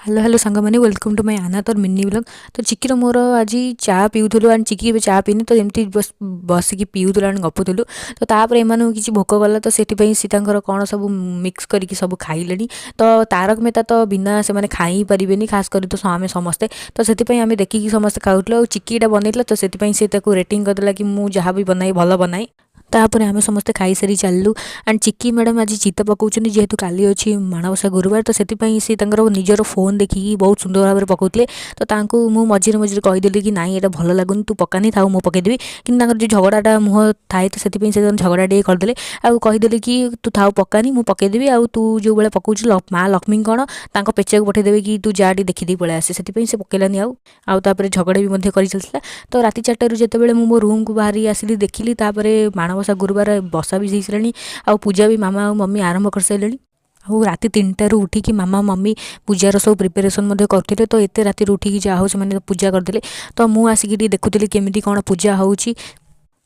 Hello hello ସାଙ୍ଗମାନେ, welcome to my another mini vlog। ତ ଚିକିର ମୋର ଆଜି ଚା ପିଉଥିଲୁ ଆଣ୍ଡ ଚିକି ଏବେ ଚା ପିଇନି, ତ ଏମିତି ବସିକି ପିଉଥିଲୁ ଆଣ୍ଡ ଗପୁଥିଲୁ। ତ ତାପରେ ଏମାନଙ୍କୁ କିଛି ଭୋକ କଲା, ତ ସେଥିପାଇଁ ସେ ତାଙ୍କର କ'ଣ ସବୁ ମିକ୍ସ କରିକି ସବୁ ଖାଇଲେଣି। ତ ତାରକ ମେହତା ତ ବିନା ସେମାନେ ଖାଇ ହିଁ ପାରିବେନି, ଖାସ କରି ତ ଆମେ ସମସ୍ତେ। ତ ସେଥିପାଇଁ ଆମେ ଦେଖିକି ସମସ୍ତେ ଖାଉଥିଲୁ। ଆଉ ଚିକି ଏଇଟା ବନେଇଥିଲା, ତ ସେଥିପାଇଁ ସେ ତାକୁ ରେଟିଂ କରିଦେଲା କି ମୁଁ ଯାହା ବି ବନାଏ, ଭଲ ବନାଏ। ତାପରେ ଆମେ ସମସ୍ତେ ଖାଇସାରି ଚାଲିଲୁ। ଆଣ୍ଡ ଚିକି ମ୍ୟାଡ଼ାମ୍ ଆଜି ଚିତା ପକାଉଛନ୍ତି, ଯେହେତୁ କାଲି ଅଛି ମାଣବସା ଗୁରୁବାର। ତ ସେଥିପାଇଁ ସେ ତାଙ୍କର ନିଜର ଫୋନ୍ ଦେଖିକି ବହୁତ ସୁନ୍ଦର ଭାବରେ ପକାଉଥିଲେ। ତ ତାଙ୍କୁ ମୁଁ ମଝିରେ ମଝିରେ କହିଦେଲି କି ନାଇଁ, ଏଇଟା ଭଲ ଲାଗୁନି, ତୁ ପକାନି, ଥାଉ, ମୁଁ ପକାଇଦେବି। କିନ୍ତୁ ତାଙ୍କର ଯେଉଁ ଝଗଡ଼ାଟା ମୁହଁ ଥାଏ, ତ ସେଥିପାଇଁ ସେ ଝଗଡ଼ା ଟିକେ କରିଦେଲେ ଆଉ କହିଦେଲେ କି ତୁ ଥାଉ, ପକାନି, ମୁଁ ପକାଇଦେବି। ଆଉ ତୁ ଯେଉଁ ଭଳିଆ ପକାଉଛୁ, ମା ଲକ୍ଷ୍ମୀ କ'ଣ ତାଙ୍କ ପେଚାକୁ ପଠାଇଦେବେ କି ତୁ ଯା, ଟିକେ ଦେଖିଦେଇ ପଳେଇ ଆସେ। ସେଥିପାଇଁ ସେ ପକାଇଲାନି। ଆଉ ତାପରେ ଝଗଡ଼ା ବି ମଧ୍ୟ କରି ଚାଲିଥିଲା। ତ ରାତି 4ଟାରୁ ଯେତେବେଳେ ମୁଁ ମୋ ରୁମ୍କୁ ବାହାରି ଆସିଲି, ଦେଖିଲି ତାପରେ ମାଣବସା ଗୁରୁବାର ବସା ବି ହେଇସାରିଲାଣି ଆଉ ପୂଜା ବି ମାମା ଆଉ ମମି ଆରମ୍ଭ କରିସାରିଲେଣି। ଆଉ ରାତି 3ଟାରୁ ଉଠିକି ମାମା, ମମି ପୂଜାର ସବୁ ପ୍ରିପାରେସନ୍ ମଧ୍ୟ କରୁଥିଲେ। ତ ଏତେ ରାତିରୁ ଉଠିକି ଯାହା ହଉ ସେମାନେ ପୂଜା କରିଦେଲେ। ତ ମୁଁ ଆସିକି ଟିକେ ଦେଖୁଥିଲି କେମିତି କ'ଣ ପୂଜା ହେଉଛି।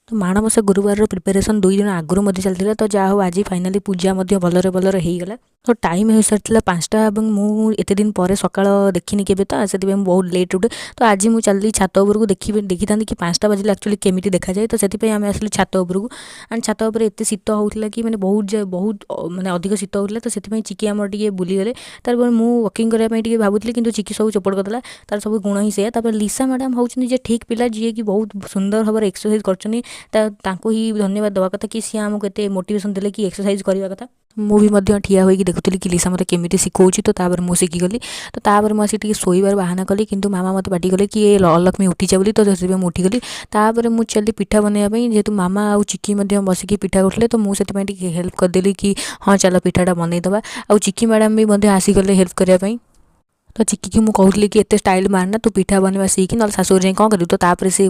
ତ ମାଣବସା ଗୁରୁବାରର ପ୍ରିପାରେସନ୍ 2 ଦିନ ଆଗରୁ ମଧ୍ୟ ଚାଲିଥିଲା। ତ ଯାହା ହଉ, ଆଜି ଫାଇନାଲି ପୂଜା ମଧ୍ୟ ଭଲରେ ଭଲରେ ହେଇଗଲା। ତ ଟାଇମ୍ ହୋଇସାରିଥିଲା 5ଟା ଏବଂ ମୁଁ ଏତେ ଦିନ ପରେ ସକାଳ ଦେଖିନି କେବେ, ତ ସେଥିପାଇଁ ମୁଁ ବହୁତ ଲେଟ୍ ଉଠେ। ତ ଆଜି ମୁଁ ଚାଲିଲି ଛାତ ଉପରକୁ, ଦେଖିଥାନ୍ତି କି 5ଟା ବାଜିଲେ ଆକ୍ଚୁଆଲି କେମିତି ଦେଖାଯାଏ। ତ ସେଥିପାଇଁ ଆମେ ଆସିଲୁ ଛାତ ଉପରକୁ। ଆଣ୍ଡ ଛାତ ଉପରେ ଏତେ ଶୀତ ହେଉଥିଲା କି ମାନେ ବହୁତ ବହୁତ ମାନେ ଅଧିକ ଶୀତ ହେଉଥିଲା। ତ ସେଥିପାଇଁ ଚିକି ଆମର ଟିକେ ବୁଲିଗଲେ। ତାପରେ ମୁଁ ୱାକିଂ କରିବା ପାଇଁ ଟିକେ ଭାବୁଥିଲି, କିନ୍ତୁ ଚିକି ସବୁ ଚୋପଡ଼ କରିଦେଲା। ତାର ସବୁ ଗୁଣ ହିଁ ସେଇଆ। ତାପରେ ଲିସା ମ୍ୟାଡ଼ାମ୍ ହେଉଛନ୍ତି ଯେ ଠିକ୍ ପିଲା, ଯିଏକି ବହୁତ ସୁନ୍ଦର ଭାବରେ ଏକ୍ସରସାଇଜ୍ କରୁଛନ୍ତି। ତାଙ୍କୁ ହିଁ ଧନ୍ୟବାଦ ଦେବା କଥା କି ସିଏ ଆମକୁ ଏତେ ମୋଟିଭେସନ୍ ଦେଲେ କି ଏକ୍ସରସାଇଜ୍ କରିବା କଥା। ମୁଁ ବି ମଧ୍ୟ ଠିଆ ହୋଇକି ଦେଖୁଥିଲି କି ଲିସା ମୋତେ କେମିତି ଶିଖଉଛି। ତ ତାପରେ ମୁଁ ଶିଖିଗଲି। ତ ତାପରେ ମୁଁ ଆସିକି ଟିକେ ଶୋଇବାର ବାହାନା କଲି, କିନ୍ତୁ ମାମା ମୋତେ ପାଟି କଲେ କି ଏ ଅଲକ୍ଷ୍ମୀ, ଉଠିଯା ବୋଲି। ତ ସେଥିପାଇଁ ମୁଁ ଉଠିଗଲି। ତାପରେ ମୁଁ ଚାଲିଲି ପିଠା ବନେଇବା ପାଇଁ, ଯେହେତୁ ମାମା ଆଉ ଚିକି ମଧ୍ୟ ବସିକି ପିଠା କରୁଥିଲେ। ତ ମୁଁ ସେଥିପାଇଁ ଟିକେ ହେଲ୍ପ କରିଦେଲି କି ହଁ, ଚାଲ ପିଠାଟା ବନେଇଦେବା। ଆଉ ଚିକି ମ୍ୟାଡ଼ାମ୍ ବି ମଧ୍ୟ ଆସିଗଲେ ହେଲ୍ପ କରିବା ପାଇଁ। ତ ଚିକିକି ମୁଁ କହୁଥିଲି କି ଏତେ ଷ୍ଟାଇଲ୍ ମାରନା, ତୁ ପିଠା ବନେଇବା ଶିଖି, ନହେଲେ ଶାଶୁଘରେ ଯାଇ କ'ଣ କରିବୁ? ତ ତାପରେ ସେ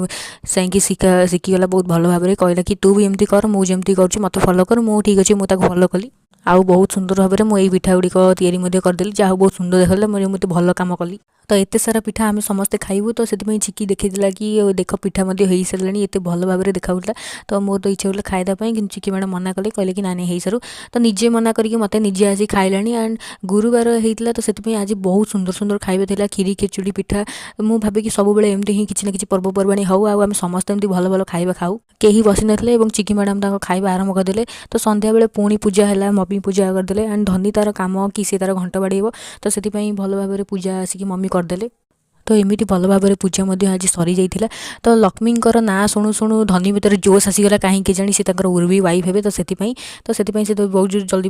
ଯାଇକି ଶିଖିଗଲା ବହୁତ ଭଲ ଭାବରେ। କହିଲା କି ତୁ ବି ଏମିତି କର, ମୁଁ ଯେମିତି କରୁଛି, ମୋତେ ଫଲୋ କର। ମୁଁ ଠିକ୍ ଅଛି, ମୁଁ ତାକୁ ଫଲୋ କଲି। ଆଉ ବହୁତ ସୁନ୍ଦର ଭାବରେ ମୁଁ ଏଇ ପିଠା ଗୁଡ଼ିକ ତିଆରି ମଧ୍ୟ କରିଦେଲି। ଯାହା ହଉ, ବହୁତ ସୁନ୍ଦର ଦେଖାଗଲା। ମୁଁ ଯେମିତି ଭଲ କାମ କଲି। ତ ଏତେ ସାରା ପିଠା ଆମେ ସମସ୍ତେ ଖାଇବୁ, ତ ସେଥିପାଇଁ ଚିକି ଦେଖେଇଦେଲା କି ଦେଖ, ପିଠା ମଧ୍ୟ ହେଇସାରିଲାଣି, ଏତେ ଭଲ ଭାବରେ ଦେଖାଉଥିଲା। ତ ମୋର ତ ଇଚ୍ଛା ହେଉଥିଲା ଖାଇବା ପାଇଁ, କିନ୍ତୁ ଚିକି ମ୍ୟାଡ଼ାମ୍ ମନା କଲେ। କହିଲେ କି ନାଇଁ ନାଇଁ, ହେଇସାରୁ। ତ ନିଜେ ମନା କରିକି ମୋତେ ନିଜେ ଆସି ଖାଇଲାଣି। ଆଣ୍ଡ ଗୁରୁବାର ହେଇଥିଲା, ତ ସେଥିପାଇଁ ଆଜି ବହୁତ ସୁନ୍ଦର ସୁନ୍ଦର ଖାଇବା ଥିଲା, କ୍ଷୀରି, ଖେଚୁଡ଼ି, ପିଠା। ମୁଁ ଭାବିକି ସବୁବେଳେ ଏମିତି ହିଁ କିଛି ନା କିଛି ପର୍ବପର୍ବାଣି ହଉ ଆଉ ଆମେ ସମସ୍ତେ ଏମିତି ଭଲ ଭଲ ଖାଇବା ଖାଉ। କେହି ବସିନଥିଲେ ଏବଂ ଚିକି ମ୍ୟାଡ଼ାମ୍ ତାଙ୍କ ଖାଇବା ଆରମ୍ଭ କରିଦେଲେ। ତ ସନ୍ଧ୍ୟାବେଳେ ପୁଣି ପୂଜା ହେଲା, ମମି ପୂଜା କରିଦେଲେ। ଆଣ୍ଡ ଧନୀ ତାର କାମ କି ସେ ତାର ଘଣ୍ଟ ବାଡ଼େଇବ, ତ ସେଥିପାଇଁ ଭଲ ଭାବରେ ପୂଜା ଆସିକି ମମି କରିଦେଲେ। ତ ଏମିତି ଭଲ ଭାବରେ ପୂଜା ମଧ୍ୟ ଆଜି ସରିଯାଇଥିଲା। ତ ଲକ୍ଷ୍ମୀଙ୍କର ନାଁ ଶୁଣୁ ଶୁଣୁ ଧନୀ ଭିତରେ ଜୋସ୍ ଆସିଗଲା, କାହିଁକି କେଜାଣି। ସେ ତାଙ୍କର ଉର୍ବି ୱାଇଫ୍ ହେବେ, ତ ସେଥିପାଇଁ ସେ ତ ବହୁତ ଜଲ୍ଦି